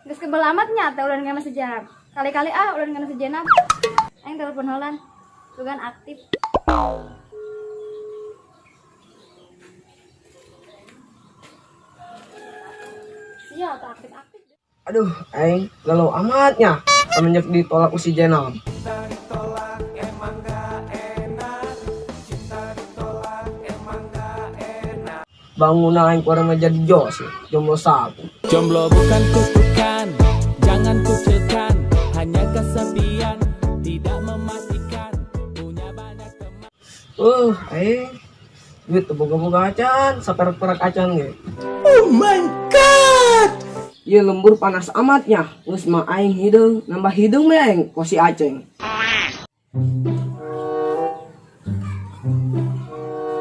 Geus kebel amat nya teh ulah ngana si Jenab. Kali-kali ah ulah ngana si Jenab. Aing telepon heula. Sugan aktif. Sia teh aktif-aktif. Aduh, aing galau amatnya semenjak ditolak ku si Jenab. Bangun aing kurang jadi jos, jomblo sapu. Jomblo bukan kutukan, jangan kucilkan, hanya kesepian, tidak mematikan, punya banyak teman. Aing duit teu boga-boga acan, saperak-perak acan ge. Oh my god! Ieu lembur panas amatnya, geus mah aing hideung, nambah hideung we aing ku si Aceng.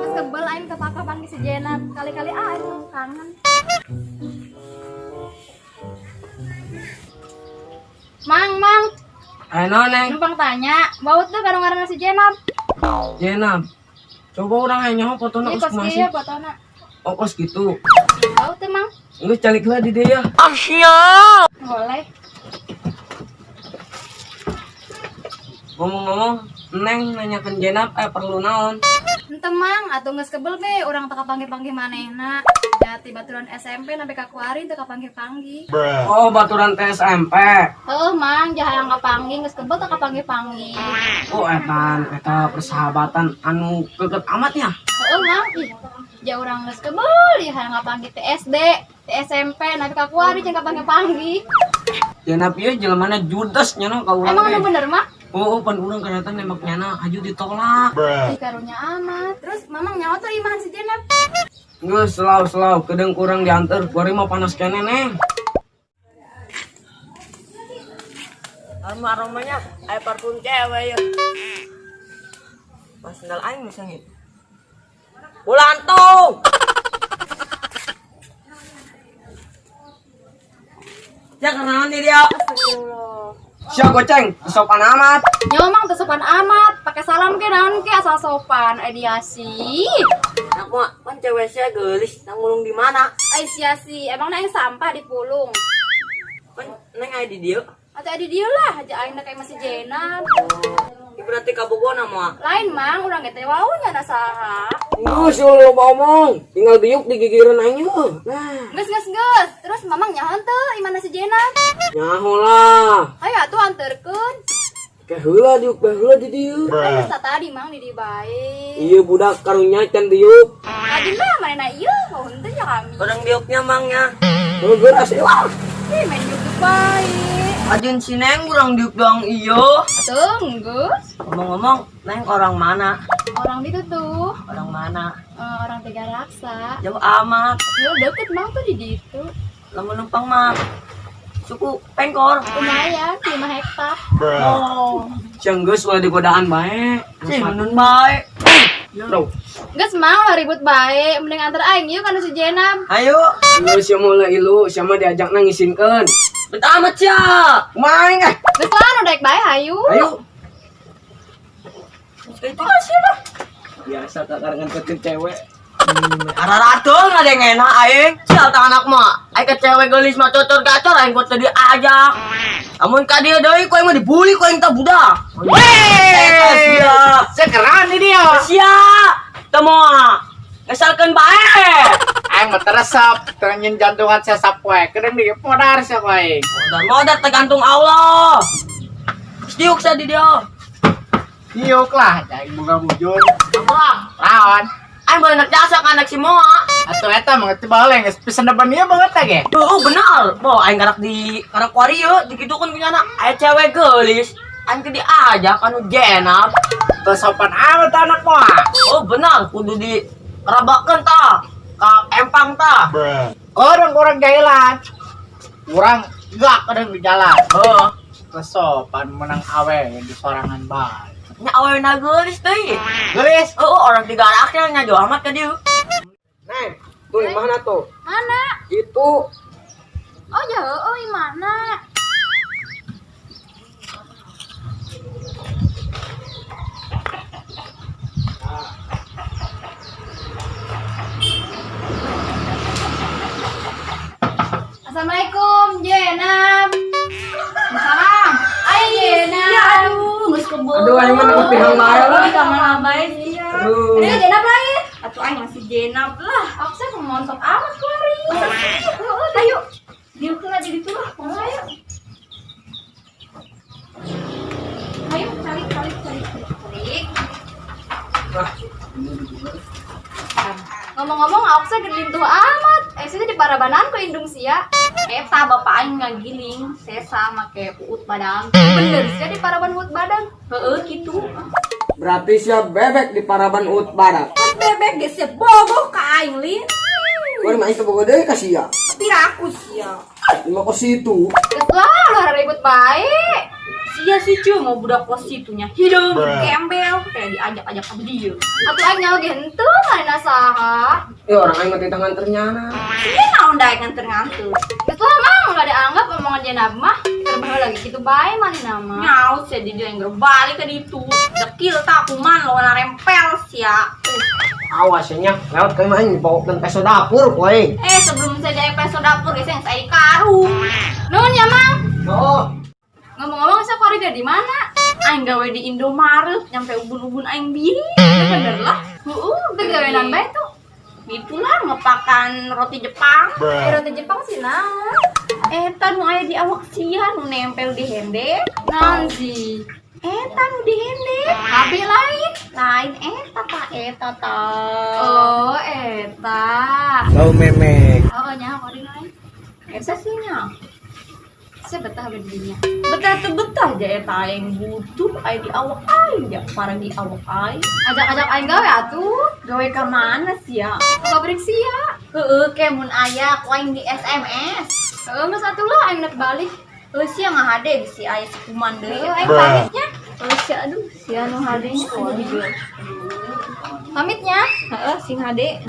Geus kebel aing tepakapan ke si Jenab. Kali-kali ah aing kangen. Mang, mang, Ayo naon, Neng? Numpang tanya, bau tuh kadang ngaranna si Jenab. Jenab. Coba urang aya nyaho fotona Ieu geus kos kumaha kieu sih? fotona. Oh, kos gitu. Bau tuh, Mang. Geus calik heula di dieu ya. Boleh. Ngomong-ngomong, Neng nanyakeun Jenab perlu naon? Henteu Mang, atuh geus kebel be urang teu kapanggih-panggih manehna. Jati baturan SMP sampai ka kuari teu kapanggih-panggih. Oh, baturan teh SMP. Heuh, Mang, jahayang kapanggih geus kebel teu kapanggih-panggih. Oh, etan, eta persahabatan anu keket amat ya. Heuh, Mang, ih. Ja urang geus kebel ieu hayang kapanggih teh SD, teh SMP, sampai ka kuari jeung kapanggih-panggih. Jenab ieu jelemana judes nya no ka urang. Emang teh. anu bener mah? Oh, pan urang kadang nembak nyana aju ditolak. Ih, karunya amat. Terus mamang nyawa tuh imahan si Jenab. Geus selau-selau kedeung kurang diantar, kuari mah panas keneh, Neng. Aroma aromanya aya parfum cewek ya. Pas sendal aing misalnya. Bola antung. Ya karena nih dia. Sia goceng, sopan amat. Nyawa mang teu sopan amat, pakai salam ke naon ke asal sopan, eh dia sih. Aku mah kan cewek saya gelis, nang ngulung di mana? Ai sia sih, emang aing sampah di pulung. Kan neng aya di dieu. Atau di dieu lah, aja aing kayak masih Jenab. Ya berarti kabogona mah. Lain mang, urang ge teh wau nya na saha. Geus lu loba omong, tinggal diuk di gigireun aing yeuh. Nah, Geus geus geus. Terus mamang nyaho teu imana si Jenab? nyaho lah. Ayo atuh anterkeun. Ke heula diuk bae heula di dieu. Kan geus tadi mang di dieu bae. Iya budak karunya can diuk. Lagi lah manehna ieu, oh henteu nya kami. Orang diuknya mangnya. Heuh geus lah. Ih, main diuk bae. Ajun si neng urang diuk doang iyo. Atuh geus. Ngomong-ngomong, neng orang mana? Orang itu tuh, Orang mana? Orang Tiga Raksa. Jauh amat. Ya deket mang tuh di ditu. Lamun numpang mah suku pengkor. Lumayan, 5 hektar. Oh. Sia geus ulah digodaan bae. Sih menun bae. Bro, Geus mang lah ribut bae, mending antar aing yuk kana si Jenab. Ayo. lu sia mah ulah ilu, sia mah diajak nangisinkeun. Bet amat sia. Kumaha aing eh? Geus lah nu daek bae hayu. Ayo. Itu sih lah. Biasa kakarengan kecil cewek. Araratul nggak ada yang enak aing. Sial tangan anak mah. Aing ke cewek gelis mah cocor gacor aing kuat tadi ajak. Amun ka dia deui ku aing mah dibully ku aing tah budak. Weh. Saya keren ini dia. Sia. Teu moal. Ngesalkeun bae. Aing mah teresep, terenyin jantungan saya sapoe. Kedeng di podar sia ku aing. Modar modar tergantung Allah. Diuk sa di dia. Diuk lah, aing bunga bujur. Apa? Lawan. Aing boleh anak jasa ka anak si Moa. Atuh eta mah teu baleng geus pisan depan ieu banget teh ge. Oh, benar. Bo, aing karak di karak kuari ye, dikitukeun ku nyana. Aya cewek geulis. Aing teh diajak anu Jenab. Teu sopan amat anak mah. Oh, benar, kudu di kerabakeun tah. Ka empang tah. Orang-orang jalan. Urang gak kadang di jalan. Heeh. Teu sopan menang awe di sorangan bae. Nya awena geulis teuy. Gelis. Oh, orang tiga akhirnya jauh amat ka dieu. Neng, tuh mana tuh? Mana? Itu Oh ya, oh imana? Assalamualaikum, Jenab. kebel. Aduh, aing mah nangis pihang bae lah. Ka mana bae sia. Aduh. Ini Jenab lain. Atuh aing masih Jenab lah. Aku sih mau montok amat kuari. Heeh, ayo. Dieu heula di ditu lah. Ayo. Ayo cari cari cari cari. Ngomong-ngomong, aku sih gelintuh amat. Eh, sih di parabanan ku indung sia. Eta bapak aing ngagiling sesa make uut badang. Bener sia di paraban uut badang. Heeh kitu. Berarti sia bebek di paraban uut badak. Pas bebek geus sia bogoh ka aing lin. Kuari mah aing teu bogoh deui ka sia. Piraku sia. Lima kos situ. Geus lah, lu ribut bae. Sia sih cuy mau budak kos situnya hidung gembel kayak diajak-ajak ke dia. Atuh aing nyawa ge henteu manehna saha. Eh, orang aing mah teh tangan ternyana. Sia naon daek nganter-nganter. Geus lah mang, ulah dianggap omongan Jenab mah. Keur lagi kitu bae manehna mah. Nyaut sia di dia yang balik ke ditu. Dekil tak kuman lawan rempel sia. Awas ya nya, lewat ka imah aing dibawakeun peso dapur koe. Eh sebelum saya jadi peso dapur guys yang saya karung. Nuhun ya mang. Oh, Ngomong-ngomong, saya kuari di mana? Aing gawe di Indomaret nyampe ubun-ubun aing bieu. Bener lah. Heeh, teu gawenan bae tuh. Itulah ngepakan roti Jepang. Eh, roti Jepang sih naon? Eta nu aya di awak sia nu nempel di hende. Naon sih? Eta nu di hende. Tapi lain. Lain eta ta eta ta. Oh, eta. Bau memek. Oh, nya kuari lain. Eta sih nya. Saya betah berdirinya. Betah tuh betah aja eta aing butuh aya di awak aing ya parang di awak aing. Ajak-ajak aing gawe atuh. Gawe ka mana sih ya? Ke pabrik sia. Heeh, ke mun aya ku aing di SMS. Heeh, geus atuh lah aing nek balik. Heuh sia ngahade bisi aya sekuman deui. Heeh, aing pamitnya. Heuh sia aduh sia nu hadenya. Pamitnya. Heeh, sing hade.